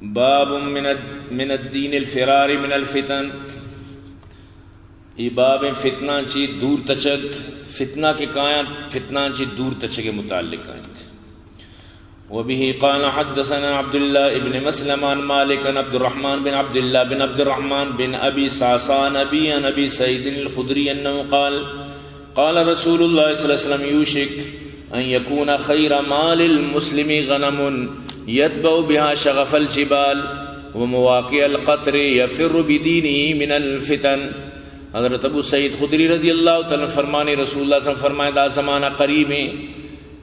باب من الد-، من الدین الفرار من الفتن۔ ای باب فتنہ چی دور تچگ، فتنہ کے کایاں فتنہ چی دور تچگ متعلق آئیت۔ وبه قال حدثنا عبد الله بن مسلم عن مالك عن عبد الرحمن بن عبد الله بن عبد الرحمن بن أبي صعصاع عن أبي عن أبي سعيد الخدري أنه قال، قال رسول الله صلى الله عليه وسلم، يوشك أن يكون خير مال المسلم غنم يتبع بها شغف الجبال ومواقع القطر يفر بدينه من الفتن۔ حضرت ابو سعید خدری رضی اللہ تعالی عنہ فرمانے، رسول اللہ صلی اللہ علیہ وسلم فرمائے، دا زمانہ قریب ہیں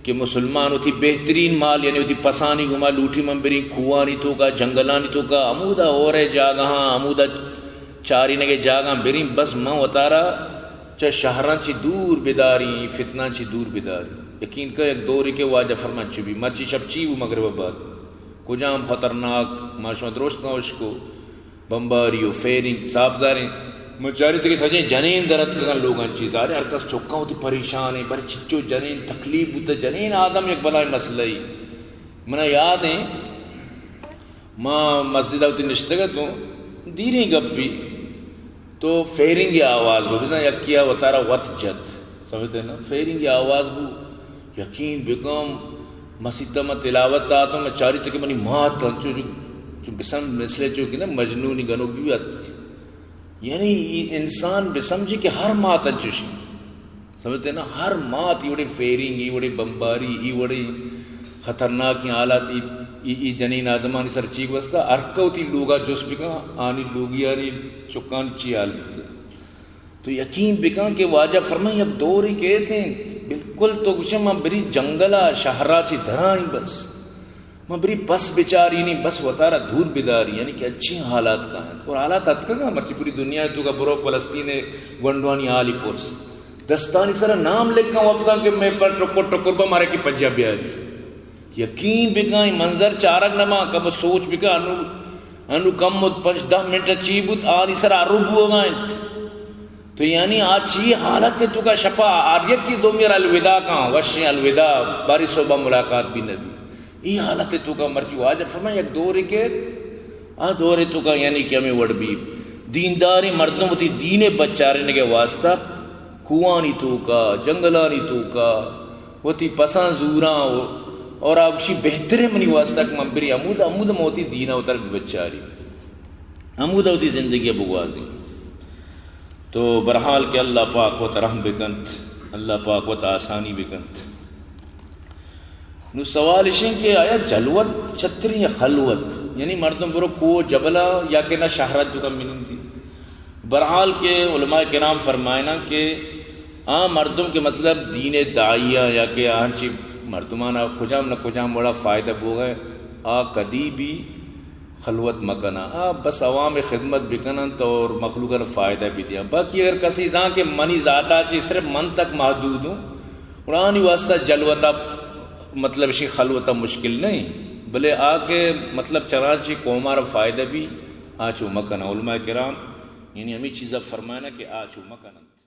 کہ مسلمان وتی بہترین مال، یعنی وتی پسانی گما لوٹی من بریں کوہانی توکا، جنگلانی توکا، ہمودا ہورے جاگہاں، ہمودا چارینگے جاگہاں بریں، بس من وتارا چہ شہراں چی دور بداریں، فتناں چی دور بداریں۔ یقین کا یک دورے کہ واجہ فرمان چو بی، مرچی شپ چی بو مغرب بعد، کجام خطرناک، ما شما درست نہ اشکو، بمباری و فیرنگ، صاف ظاہریں۔ من چاری تک سجیں جنین در اتکگاں لوگاں چی، ظاہریں ہر کس چکاں وتی پریشان ہیں، بلے چچو جنین تکلیف بوتا، جنین آدم یک بلائیں مسئلہ ہی۔ منا یاد ہیں، ما مسجد وتی نشتگ اتوں، دیریں گپی، تو فیرنگ آواز بو، بزاں یکیا وتارا وت جت، سمجھتے نا؟ فیرنگ آواز بو، یقین بکن، مسیت ما تلاوت آتوں، میں چاری تک منی مات انچو جو، جو بسم مثلے چو کہ نا مجنونی گنوک بھی ات۔ یعنی ای انسان بسمجھی کہ ہر مات انچوشی۔ سمجھتے نا؟ ہر مات ای وڑیں فیرنگ، ای وڑیں بمباری، ای وڑیں خطرناکیں حالات، ای، ای، ای جنین آدمانی سر چی گوستا، ہر کس وتی لوگا جست بکن، آنی لوگیانی چکانی چی حال بیتے۔ تو یقین بکن کہ واجہ فرمائیں، یک دورے کیت انت، بالکل تو گوشے من بری جنگلا، شہرا چی درائیں بس۔ من بری پس بچارینی، بس وتارا دور بداری، یعنی کہ اچیں حالات کا انت۔ اور حالات اتکگا، مرچی پوری دنیا توکا برو فلسطین گونڈوانی حالی پرس۔ دستانی سر نام لکھاں وپساں کہ میں پر ٹکر ٹکر با مارے کہ پجا بیاری۔ یقین بکن، ای منظر چارگ نہ باں، کم سوچ بکن، انو، انو کم بوت پنچ دہ منٹ چی بوت، آنی سر ارو بوگا انت۔ تو یعنی آ چی حالت توکا شپا ہر یکی دومی را الوداع کاں، وشیں الوداع، باری صبح ملاقات بھی نہ بی۔ ای حالت توکا مرچی واجہ فرمائیں، یک دورے کیت، آ دورے توکا یعنی کہ ہمیں وڑ بی دینداریں مردم وتی دین بچارینگے واسطہ کوہانی توکا، جنگلانی توکا، وتی پساں زوراں و، اور آ گوشی بہتریں منی واسطہ کہ من بری ہمود، ہمود من وتی دینا وتر بچاری، ہمود وتی زندگی بگوازی۔ تو بہرحال کہ اللہ پاک وت رحم بکنت، اللہ پاک وت آسانی بکنت۔ نو سوال اش انت کہ آیا جلوت شتریں یا خلوت؟ یعنی مردم برو کوہ جبلا یا کہ نہ شہرت جو کم منندی؟ بہرحال کہ علماء کرام فرمائنا کہ آ مردم کہ مطلب دین داعیہ یا کہ آنچی مردمانا کجام نہ کجام وڑا فائدہ بوگئے، آ کدی بھی خلوت مکناں، آ بس عوام خدمت بکننت اور مخلوق را فائدہ بدیاں۔ باقی اگر کسی زان کہ منی ذاتا چی صرف من تک محدود ہوں، اور آنی واسطہ جلوتا مطلب شی خلوتا مشکل نہیں، بلے آ کہ مطلب چنانچہ قوما را فائدہ بھی، آ چو مکناں۔ علماء کرام یعنی ہمیں چیزا فرمائنا کہ آ چو مکننت۔